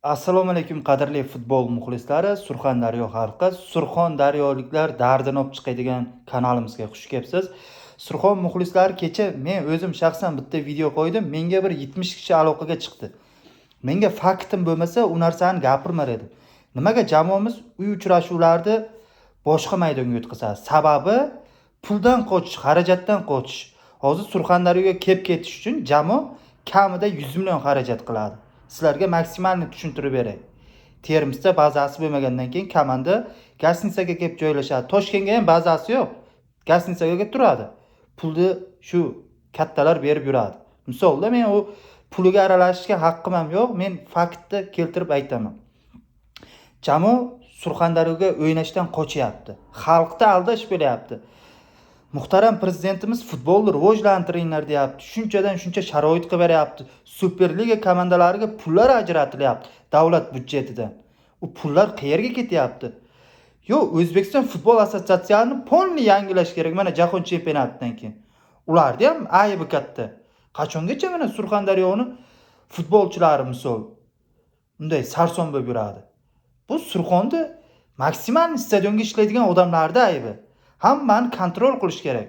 Assalomu alaykum, qadrli futbol muxlislari, Surxondaryo xalqi, Surxondaryoliklar dardini olib chiqadigan kanalimizga xush kelibsiz. Surxon muxlislari, kecha men o'zim shaxsan bitta video qo'ydim, menga bir 70 kishi aloqaga chiqdi. Menga faktim bo'lmasa, u narsani gapirmar edim. Nimaga jamoamiz uy uchrashuvlarni boshqa maydonga o'tkazadi? Sababi puldan qochish, xarajatdan qochish. Hozir Surxondaryoga kelib ketish uchun jamoa kamida 100 million xarajat qiladi. Sizlarga maksimalni tushuntirib beray. Termizda bazasi bo'lmagandan keyin komanda гостиница ga kelib joylashadi. Toshkentga ham bazasi yo'q. Гостиница ga kelib turadi. Pulni shu kattalar berib yuradi. Misolda men u puliga aralashishga haqqim ham yo'q. Men faktni keltirib aytaman. Jamoa Surxondaryoga o'ynashdan qochyapti. Xalqni aldash bo'lyapti. Muhtaram prezidentimiz futbolni rivojlantiringlar deyapti. Shunchadan shuncha sharoit qilib beryapti. Superliga komandalariga pullar ajratilyapti davlat byudjetidan. U pullar qayerga ketyapti? Yo'q, O'zbekiston futbol assotsiatsiyasini полный yangilash kerak mana jahon chempionatidan keyin. Ularni ham aybi katta. Qachongacha mana Surxondaryoni futbolchilari misol unday sarson bo'lib yuradi? Bu Surxonda maksimal stadionga ishlaydigan odamlarni aybi. Hammani контроль qilish kerak.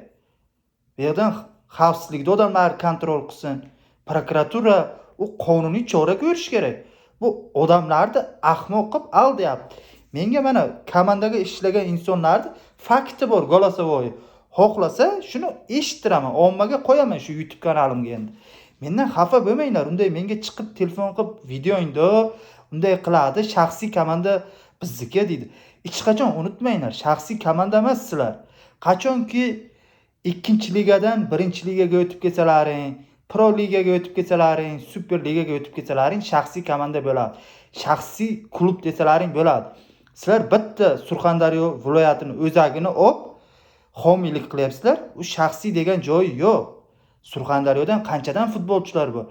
Bu yerdan xavfsizlikda odamlar контроль qilsin. Prokuratura u qonuniy chora ko'rish kerak. Bu odamlarni ahmoq qilib aldayapti. Menga mana komandaga ishlagan insonlarni fakti bor, голосовой. Xohlasa shuni eshittiraman, ommaga qo'yaman shu YouTube kanalimga endi. Mendan xafa bo'lmanglar, unday menga chiqib telefon qilib videoingda unday qiladi, shaxsiy komanda bizniki deydi. Hech qachon unutmanglar, shaxsiy komanda emas sizlar. Qachonki ikkinchi ligadan birinchi ligaga o'tib ketsalaring, pro ligaga o'tib ketsalaring, super ligaga o'tib ketsalaring, shaxsiy komanda bo'ladi. Shaxsiy klub desalaring bo'ladi. Sizlar bitta Surxondaryo viloyatini o'zagini olib homiylik qilyapsizlar. U shaxsiy degan joyi yo'q. Surxondaryodan qanchadan futbolchilar bor?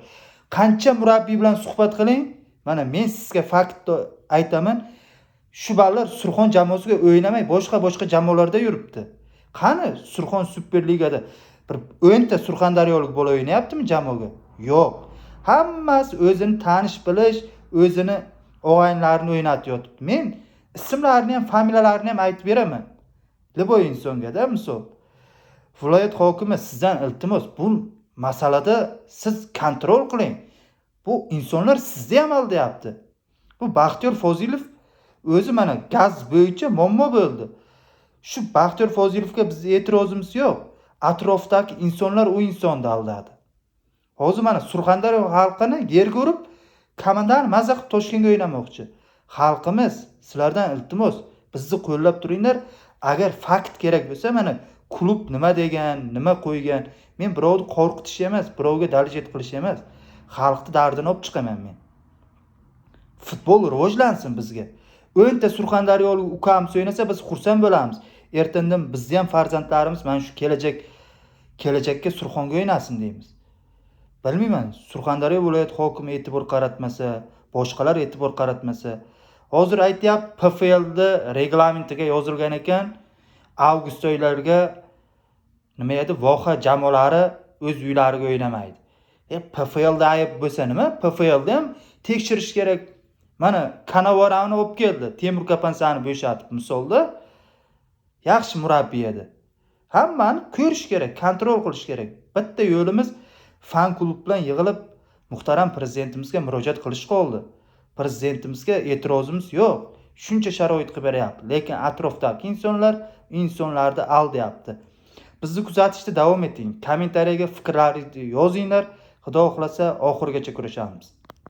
Qancha murabbiy bilan suhbat qiling? Mana men sizga fakt aytaman. Shu bolalar Surxon jamoasiga o'ynamay boshqa-boshqa jamoalarda yuribdi. Qani Surxon Superligada bir 10 ta surxondaryolik bola o'ynayaptimi jamoaga? Yo'q. Hammasi o'zini tanish bilish, o'zini og'aynilarini o'ynatib yotibdi. Men ismlarini ham, familiyalarini ham aytib beraman. Любой insonga-da misol. Viloyat hokimi, sizdan iltimos, bu masalada siz контроль qiling. Bu insonlar sizni ham aldayapti. Bu Baxtiyor Fozilov o'zi mana gaz bo'yicha muammo bo'ldi. Shu Baxtiyor Fozilovga biz e'tirozimiz yo'q. Atrofdagi insonlar u insonni aldadi. Hozir mana Surxondaryo xalqini yerga urib, komandani maza qilib Toshkentga o'ynamoqchi. Xalqimiz, sizlardan iltimos, bizni qo'llab turinglar. Agar fakt kerak bo'lsa, mana klub nima degan, nima qo'ygan, men birovni qo'rqitish emas, birovga daljet qilish emas. Xalqni dardini olib chiqaman men. Futbol rivojlansin bizga. 10 ta surxondaryolik ukamiz o'ynasa, biz xursand bo'lamiz. Ertandan bizni ham farzandlarimiz mana shu kelajakka Surxonga o'ynasin deymiz. Bilmayman, Surxondaryo viloyat hokimi e'tibor qaratmasa, boshqalar e'tibor qaratmasa. Hozir aytyapti, PFLda reglamentiga yozilgan ekan, avgust oylariga nima edi, voha jamoalari o'z uylariga o'ynamaydi. PFLda ayb bo'lsa nima? PFLda ham tekshirish kerak. Mana Kanavarani olib keldi, Temur Kapansani bo'shatib misolda. Yaxshi murabbiy edi. Hammani ko'rish kerak, контроль qilish kerak. Bitta yo'limiz fan klub bilan yig'ilib muhtaram prezidentimizga murojaat qilish qoldi. Prezidentimizga e'tirozimiz yo'q. Shuncha sharoit qilib beryapti, lekin atrofdagi insonlar insonlarni aldayapti. Bizni kuzatishda davom eting. Kommentariyaga fikrlaringizni yozinglar. Xudo xohlasa oxirigacha ko'rishamiz.